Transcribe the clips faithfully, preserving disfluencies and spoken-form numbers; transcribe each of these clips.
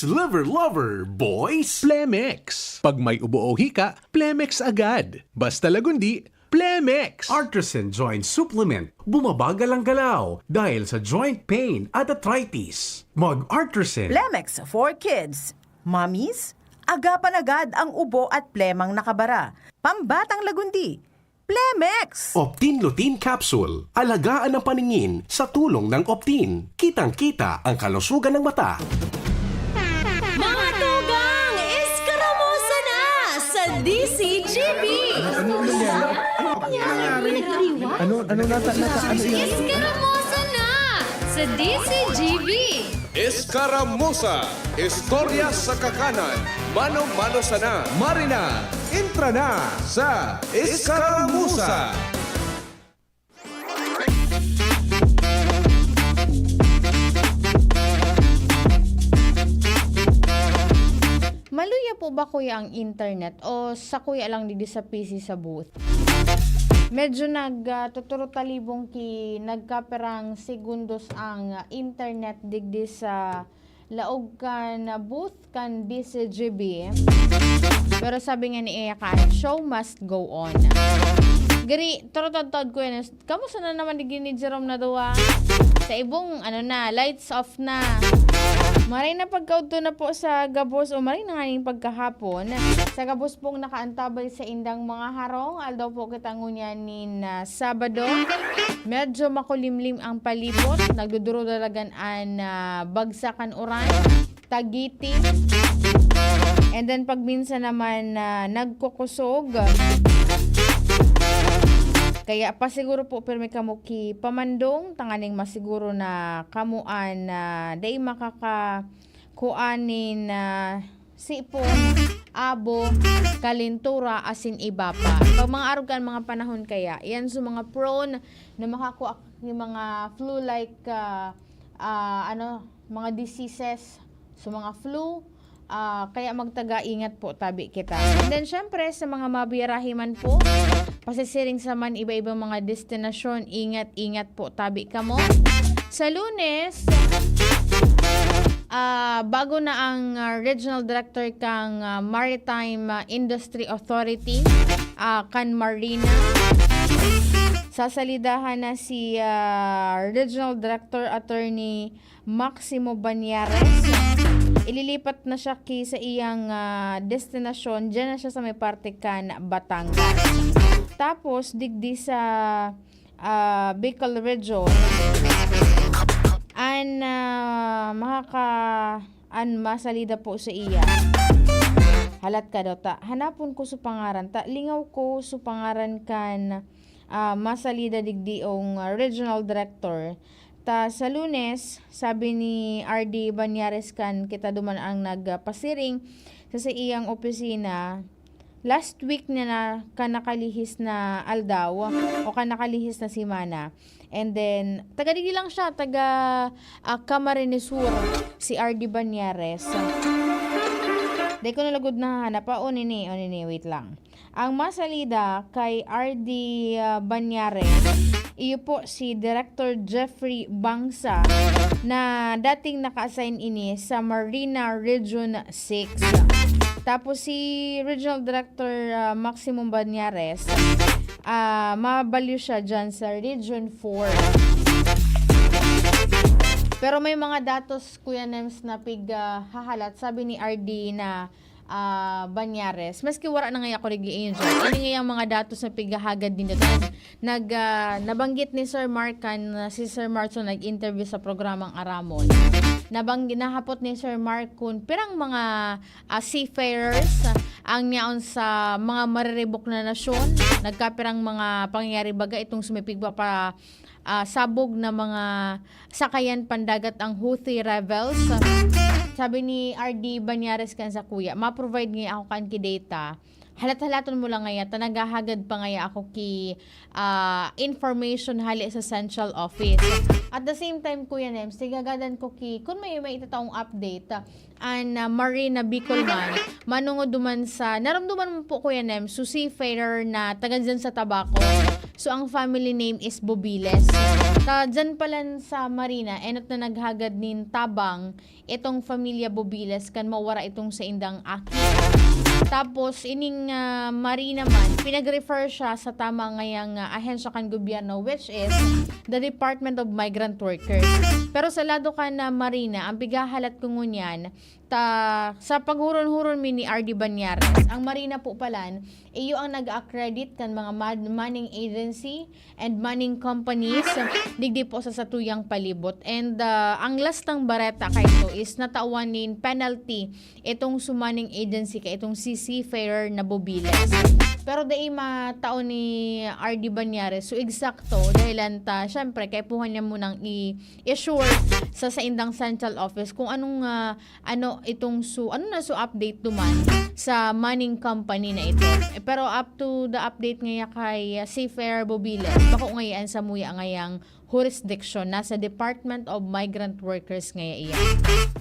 Liver lover, boys! Plemex. Pag may ubo o hika, Plemex agad. Basta Lagundi, Plemex. Artisan Joint Supplement. Bumabagal ang galaw dahil sa joint pain at arthritis. Mag Artisan. Plemex for Kids. Mommies, agapan agad ang ubo at plemang nakabara. Pambatang Lagundi, Plemex! Optin Lutein Capsule. Alagaan ang paningin sa tulong ng Optin. Kitang-kita ang kalusugan ng mata. Mga tugang, eskaramosa na sa D C G B! Ano nangyari? Ano, ano nata, nata, ano yan? Eskaramosa na sa D C G B! Eskaramosa, istorya sa kakanan, mano-mano sana. Marina, entra na sa Eskaramusa! Maluya po ba, kuya, ang internet o sa kuya lang digdi sa P C sa booth? Medyo nag, ah, tuturo talibong ki nagkapirang segundos ang, ah, internet digdi sa laog kan booth kan D C G B. Pero sabi nga ni Eya Karen, "Show must go on." Gari, turutod-tod ko yan. Kamusta na naman digdi ni Jerome na duwa? Sa ibong, ano na, lights off na. Maray na pagkaudto na po sa gabos o maray na nga ning pagkahapon. Sa gabos pong nakaantabay sa indang mga harong, aldaw po kita ngunyan nin, ah, Sabado. Medyo makulimlim ang palibot. Nagduduro talagan an, ah, bagsak kan uran, tagitim. And then, pag minsan naman, ah, nagkukusog. Kaya pasiguro po, pirmi kamo ki pamandong, tanganing masiguro na kamo an, ah, dai makaka-, kuan nin, ah, sipon, abo, kalentura, asin iba pa. Pag mga arog kan mga panahon kaya, yan sa mga prone na makakua nin mga flu-like, ah, ah, ano, mga diseases, sa mga flu, ah, kaya magtaga-ingat po tabi kita. And then, syempre, sa mga mabiyarahe man po, pasisiring sa man iba-ibang mga destinasyon, ingat-ingat po tabi kamo. Sa Lunes, ah, bago na ang, ah, regional director kang, ah, Maritime, ah, Industry Authority, ah, kan Marina. Sasalidahan na si, ah, Regional Director Attorney Maximo Bañares. Ililipat na siya ki sa iyang, ah, destinasyon. Diyan na siya sa may parte kan Batangas. Tapos, digdi sa, ah, Bicol Region, an, ah, makaka-, an masalida po sa iya. Halat ka daw ta. Hanapon ko sa pangaran ta. Lingaw ko sa pangaran kan, ah, masalida digdiong, ah, regional director. Ta sa Lunes, sabi ni R D Bañares kan kita duman ang nagpasiring sa saiyang opisina, last week niya na kan nakalihis na aldaw o kan nakalihis na semana. And then, taga digdi lang siya, taga, ah, Camarines Sur, si R D Bañares. Dai ko na lugod nahahanap. Ah, o nini, o nini, wait lang. Ang masalida kay R D, ah, Bañares, iyo po si Director Jeffrey Bangsa na dating naka-assign ini sa Marina Region six. Tapos si Regional Director, ah, Maximum Bañares, ah, mabalyo siya dyan sa Region four. Pero may mga datos, Kuya Nems, na pig, ah, hahalat. Sabi ni R D na ah, Bañares. Maski wara na ngaya ako nag-i-enjoy. Ini ngayang mga datos na pighahagad ninda. Nag, ah, nabanggit ni Sir Mark kan, ah, si Sir Mark so nag-interview sa programang Aramon. Nabang-, nahapot ni Sir Mark kun pirang mga, ah, seafarers ang niyaon sa mga mariribok na nasyon. Nagkapirang mga pangyayari baga itong sumipig pa, pa ah, sabog na mga sakayan pandagat ang Houthi rebels. Sabi ni R D Bañares kan sa kuya, "Ma-provide ngaya ako kan ki data. Halat-halaton mo lang ngaya, ta naghahagad pa ngaya ako ki, ah, information hali sa central office." At the same time, Kuya Nems, tigagadan ko ki, kun may, may itataong update, an, ah, Marina Bicol man, manungod duman sa, narumduman mo po, Kuya Nem, so seafarer na taga dyan sa Tabaco. So, ang family name is Bobiles. Ta dyan palan sa Marina, enot na naghagad nin tabang itong pamilya Bobiles kan mawara itong saindang aki. Tapos, ining, ah, Marina man, pinag-refer siya sa tama ngayang, ah, ahensya kan gobyerno, which is the Department of Migrant Workers. Pero sa lado kan, ah, Marina, ang pighahalat ko ngunyan, ta, sa paghuron-huron mi ni R D Banyares, ang Marina po palan, iyo ang nag-accredit kan mga mad-, manning agency and manning companies, digdi po sa satuyang palibot. And, ah, ang lastang bareta kaito is natawan nin penalty itong sumaning agency ka itong si Seafarer na Bobiles. Pero dai matao ni R D Banyares. So, eksakto, dahilan ta, syempre, kaipuhan niya munang i-, i-assure sa saindang central office kung anong, ah, ano itong su-, ano na su update duman sa manning company na ito. Eh, pero up to the update ngaya kay, ah, Seafarer Bobiles, bako ngaya an samuya ngayang jurisdiction, nasa Department of Migrant Workers ngaya iya.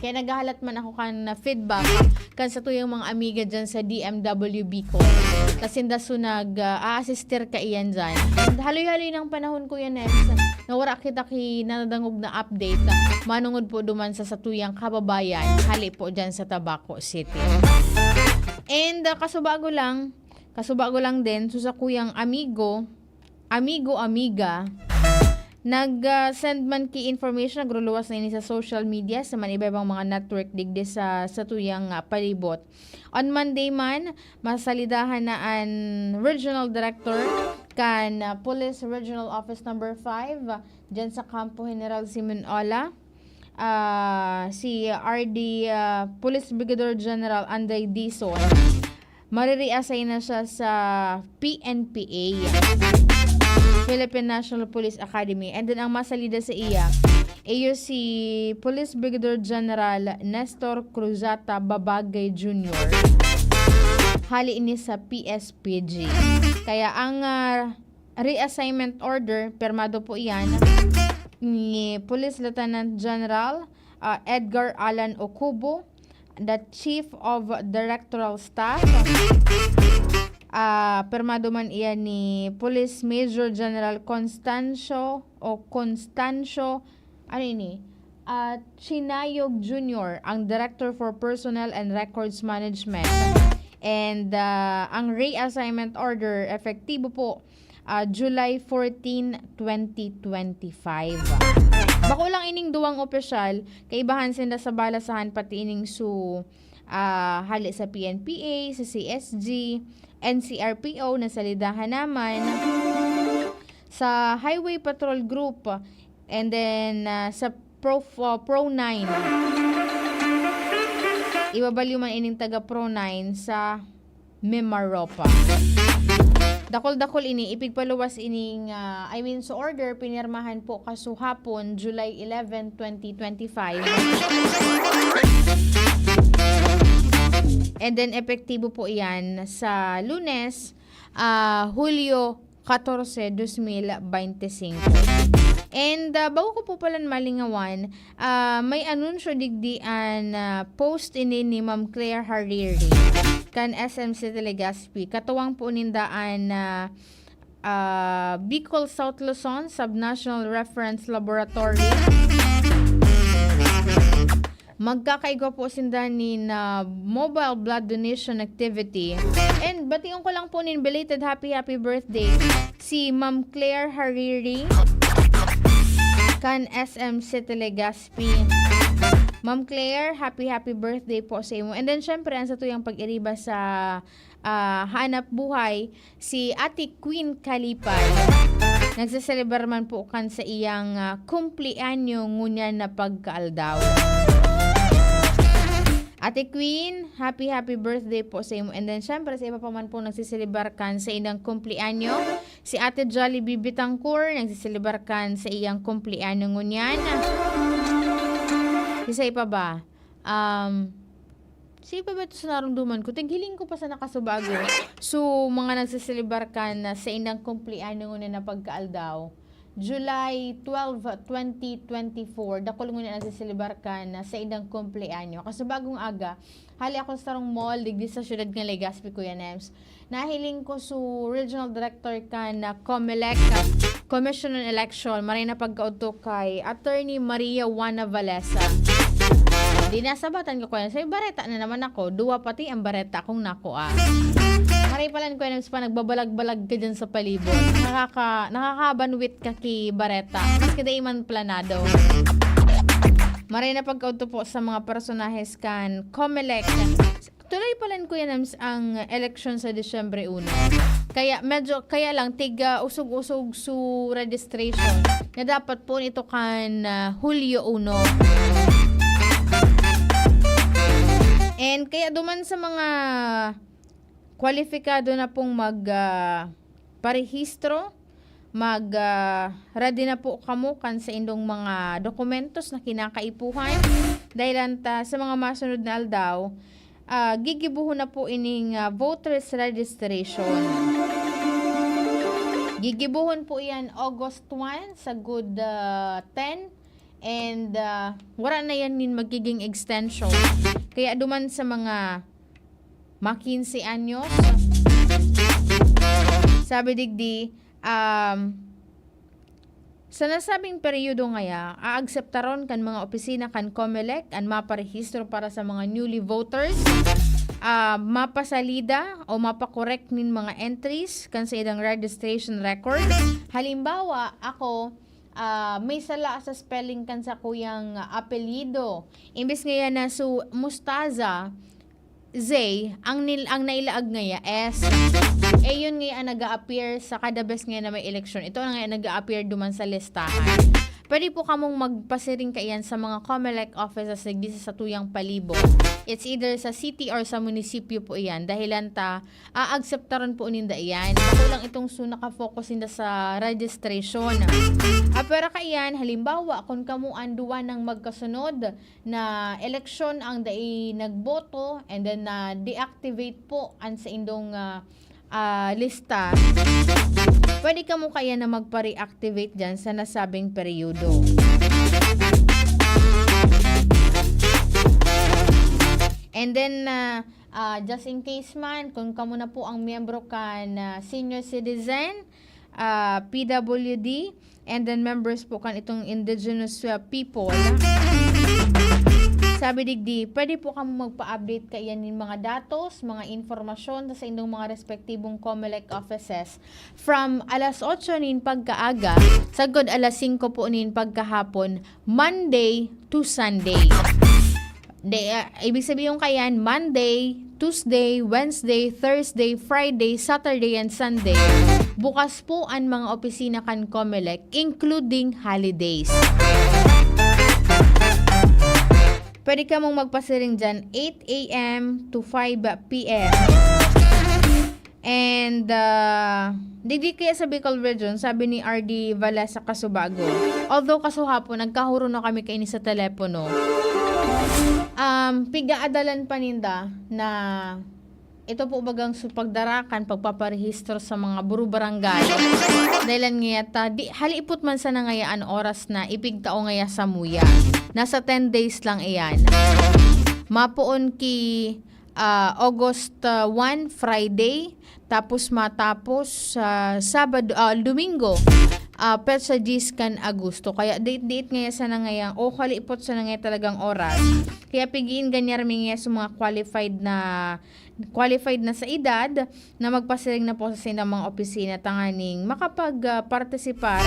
Kaya naghahalat man ako kan, ah, feedback kan satuyang mga amiga dyan sa D M W Bicol. Ta sinda su nag, ah, a-assistir kaiyan dyan. And haloy-haloy ng panahon, Kuya Nels, na wara kita ki nadadangog na update, manongod po duman sa satuyang kababayan, hali po dyan sa Tabaco City. And, ah, kasubago lang, kasubago lang din, so sa kuyang amigo, amigo, amiga, nag, ah, send man ki information, nagruluwas na ini sa social media, sa man iba-ibang mga network digdi sa, sa tuyang, ah, palibot. On Monday man, masalidahan na an regional director kan, ah, Police Regional Office Number five, ah, dyan sa Kampo General Simeon Ola, ah, si R D, ah, Police Brigadier General Anday Dizon. Marireassign na siya sa P N P A, Philippine National Police Academy. And then, ang masalida sa iya, iyo si Police Brigadier General Nestor Cruzata Babagay Junior. Hali ini sa P S P G. Kaya ang, ah, reassignment order, pirmado po iyan ni Police Lieutenant General, ah, Edgar Alan Okubo, the Chief of Directoral Staff. Ah, pirmado man iyan ni Police Major General Constancio o Constancio, ano ini? Ah, Chinayog Junior, ang Director for Personnel and Records Management. And, ah, ang reassignment order, epektibo po, ah, July fourteen, twenty twenty-five. Bako lang ining duwang opisyal, kaibahan sinda sa balasahan, pati ining su-, ah, hali sa P N P A, sa C S G, N C R P O, nasalidahan naman sa Highway Patrol Group, and then, ah, sa Pro, ah, Pro nine. Ibabalyo man ining taga Pro nine sa Mimaropa. Dakol-dakol ini, ipigpaluwas ining, ah, I mean, sa order, pinirmahan po kasuhapon, July eleven, twenty twenty-five. And then, epektibo po iyan sa Lunes, ah, Hulyo katorse, dos mil bente singko. And, ah, bago ko po palan malingawan, ah, may anunsyo digdi an, ah, post ini ni Ma'am Claire Hariri kan S M City Legazpi. Katuwang po ninda an, ah, ah, Bicol South Luzon Subnational Reference Laboratory. Magkakaigwa po sinda nin, ah, mobile blood donation activity. And bation ko lang po nin belated happy, happy birthday si Ma'am Claire Hariri kan S M City Legazpi. Ma'am Claire, happy, happy birthday po sa imo. And then, syempre, ang satuyang pag-iriba sa, ah, hanap buhay, si Ate Queen Kalipay. Nagseselebrar man po kan sa iyang, ah, kumpleanyo ngunyan na pagkaaldaw. Ate Queen, happy, happy birthday po sa imo. And then, syempre, sa iba pa man po nagseselebrar kan sa ilang kumpleanyo, si Ate Jollibee Bitangkur, nagseselebrar kan sa iyang kumpleanyo ngunyan. Isa pa ba? Um, sino pa ba ito sa narumduman ko? Tighiling ko pa sa nakasubago. So, mga nagseselebrar kan sa ilang kumpleanyo ngunyan na pagkaaldaw. July twelve, twenty twenty-four, dakul ngunyan an seselebar kan saindang kumpleanyo. Kasubagong aga, hali ako sa sarong mall digdi sa siyudad kan Legazpi, Kuya Nems. Nahiling ko su Regional Director kan, ah, Comelec, ah, Commission on Election, maray na pagkaudto kay Attorney Maria Juana Valesa. Di nasabatan ko, Kuya Nems, may bareta na naman ako. Duwa pati ang bareta akong nakua. Maray palan, Kuya Nems, pa nagbabalag-balag ka dyan sa palibot. Nakaka-, nakakabanwit ka ki bareta. Maski dai man planado. Maray na pagkaudto po sa mga personahes kan Comelec. Tuloy palan, Kuya Nems, ang eleksyon sa Disyembre uno. Kaya medyo, kaya lang, tiga usog-usog su registration na dapat po nito kan, ah, Hulyo uno. And kaya duman sa mga kwalipikado na pong mag, ah, parehistro, mag, ah, ready na po kamo kan saindong mga dokumentos na kinakaipuhan. Dahil anta sa mga masunod na aldaw, ah, gigibohon na po ining, ah, voters registration. Gigibohon po iyan August one sa good, ah, ten. And, ah, wala na yan nin magiging extension. Kaya duman sa mga ma quince anyos, sabi digdi, um, sa nasabing peryodo ngaya, aakseptaron kan mga opisina kan Comelec an maparehistro para sa mga newly voters, ah, mapasalida o mapakorek nin mga entries kan saindang registration record. Halimbawa, ako, ah, may sala sa spelling kan sakuyang apelyido. Imbes ngaya na su Mustaza, Zay, ang nil-, ang nailaag ngaya, S. Eh, yun ngaya ang nag-a-appear sa kada bes ngaya na may eleksyon. Ito na ngaya nag-a-appear duman sa listahan. Pwede po kamong magpasiring kaiyan sa mga Comelec offices na digdi sa satuyang palibot. It's either sa city or sa munisipyo po iyan. Dahilan ta, aakseptaron po ninda iyan. Bako lang itong su nakafocus ninda sa registration. Ah, pero kaiyan, halimbawa, kung kamo an duwa nang magkasunod na eleksyon ang dai nagboto and then na-deactivate po an saindong, ah, ah, lista, pwede kamo kaya na magpa-reactivate dyan sa nasabing peryodo. And then, ah, ah, just in case man, kung kamo na po ang miyembro kan, ah, senior citizen, ah, P W D, and then members po kan itong indigenous, ah, people. Sabi digdi, pwede po kamo magpa-update kaiyan nin mga datos, mga informasyon sa saindong mga respektibong Comelec offices from alas otso nin pagkaaga, sagkod alas singko po nin pagkahapon, Monday to Sunday. De, ah, ibig sabihin kaiyan, Monday, Tuesday, Wednesday, Thursday, Friday, Saturday, and Sunday, bukas po an mga opisina kan Comelec, including holidays. Pwede kamong magpasiring dyan, eight a m to five p m. And, ah, digdi kaya sa Bicol Region, sabi ni R D Valesa Kasubago. Although kasuhapon, nagkahuro na kami kaini sa telepono. Um, pigaadalan pa ninda na ito po bagang su pagdarakan, pagpaparehistro sa mga buru barangay. Dahilan ngaya ta, di, halipot man sana ngaya an oras na ipigtao ngaya samuya. Nasa ten days lang iyan. Mapoon ki ah, August, ah, one, Friday, tapos matapos sa Sabado, ah, Domingo, ah, petsa diyes kan Agosto. Kaya diit-diit ngaya sana ngaya, o kalipot sana ngaya talagang oras. Kaya pigiin ganyar mi ngaya sa mga qualified na, qualified na sa edad, na magpasiring na po sa saindang mga opisina tanganing makapag, ah, partisipar,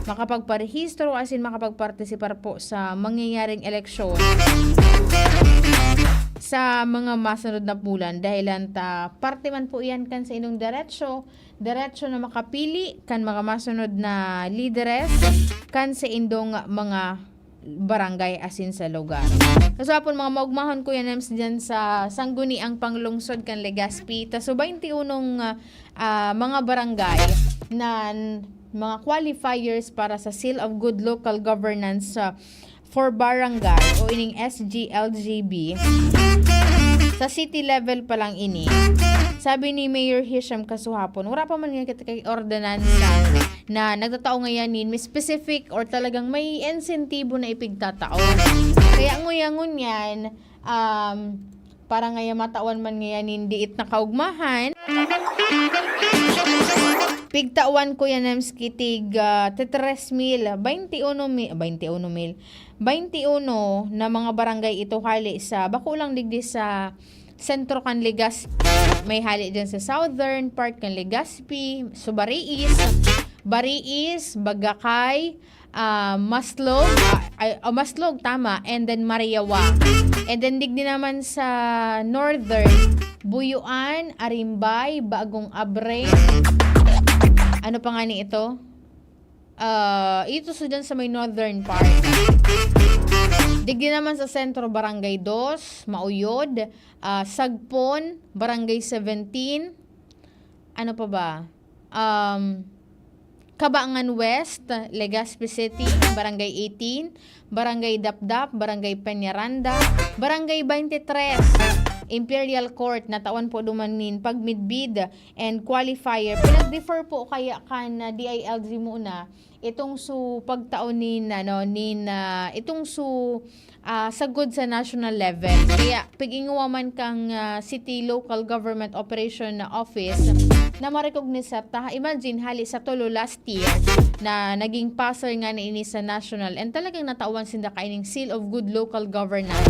makapagparehistro, as in makapagpartisipar po sa mangyayaring eleksyon sa mga masunod na bulan. Dahilan ta, parte man po iyan kan saindong deretsyo, deretsyo na makapili kan mga masunod na lideres kan saindong mga barangay asin sa lugar. Kaswapon, mga maugmahon, Kuya Nems, dyan sa Sangguniang Panglungsod kan Legazpi, ta su bainti unong, ah, ah, mga barangay na n-, mga qualifiers para sa Seal of Good Local Governance, ah, for Barangay o ining S G L G B. Sa city level pa lang ini. Sabi ni Mayor Hisham kasuhapon, wala pa man nga kita kay ordinansa na nagtatao ngayan nin may specific or talagang may insentibo na ipigtatao. Kaya nguya ngunyan, um, para ngaya matawan man ngayan nin diit na kaugmahan, pigtawan ko yan, Nems, kitig, ah, te tres mil, bainti uno mi-, bainti uno mil, bainti uno na mga barangay ito hali sa, bako lang digdi sa sentro kan Legazpi. May hali dyan sa southern part kan Legazpi, so Bariis, Bariis, Bagakay, ah, Maslog, ah, ay, oh, Maslog, tama, and then Mariawa. And then digdi naman sa northern, Buyuan, Arimbay, Bagong Abre. Ano pa nga ni ito? Ah, ito sa dyan sa may northern part. Digdi naman sa sentro, Barangay dos, Mauyod, ah, Sagpon, Barangay seventeen. Ano pa ba? Um, Cabangan West, Legazpi City, Barangay eighteen, Barangay Dapdap, Barangay Peñaranda, Barangay twenty-three, Imperial Court, natawan po duman nin pagmidbid and qualifier. Pinag-defer po kaya kan, ah, D I L G muna itong su pagtao nin, ano, nin, ah, itong su, ah, sagkod sa national level. Kaya pag-inguwa man kang, ah, City Local Government Operation na Office na ma-recognize sa ta, imagine, hali sa tulo last year na naging passer nga na ini sa national and talagang natawan sinda kaining Seal of Good Local Governance.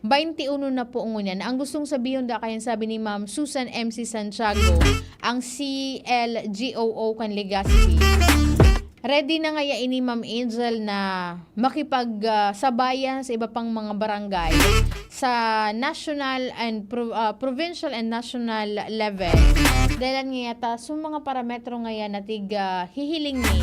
Bainti uno na po ngunyan. Ang gustong sabihon da kayan, sabi ni Ma'am Susan M C Santiago, ang C L G O O kan Legazpi. Ready na ngaya ini, Ma'am Angel, na makipag, ah, sabayan sa iba pang mga barangay sa national and pro-, ah, provincial and national level. Dahil ngaya ta, so mga parametro ngaya na tig, ah, hihiling ni,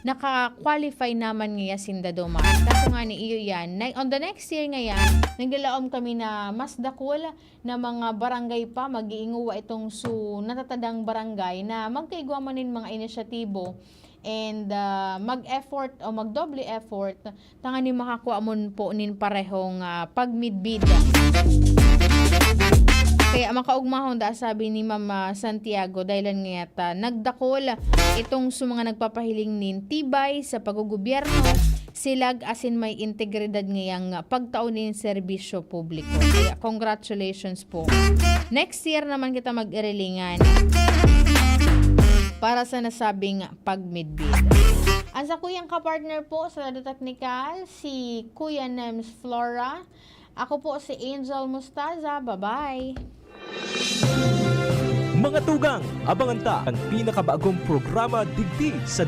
naka-qualify naman ngaya sinda duman. Kaso nga ni iyo yan, na, on the next year ngaya, naglalaom kami na mas dakul na mga barangay pa, mag-iinguwa itong su natatadang barangay na magkaigwa man nin mga inisyatibo and, ah, mag-effort o magdoble effort tanganing makakua man po nin parehong, ah, pagmidbid. Kaya makaugmahon da, sabi ni Ma'am, ah, Santiago, dahil ngayat, ah, nagdakol itong su mga nagpapahiling nin tibay sa paggogobyerno, silag asin may integridad ngayang pagtao nin serbisyo publiko. Kaya congratulations po. Next year naman kita mag-irilingan para sa nasabing pagmidbid. Ang sakuyang kapartner po sa lado teknikal, si Kuya Nems Flora. Ako po si Angel Mostaza. Bye-bye! Mga tugang, abangan ta ang pinakabagong programa digdi sa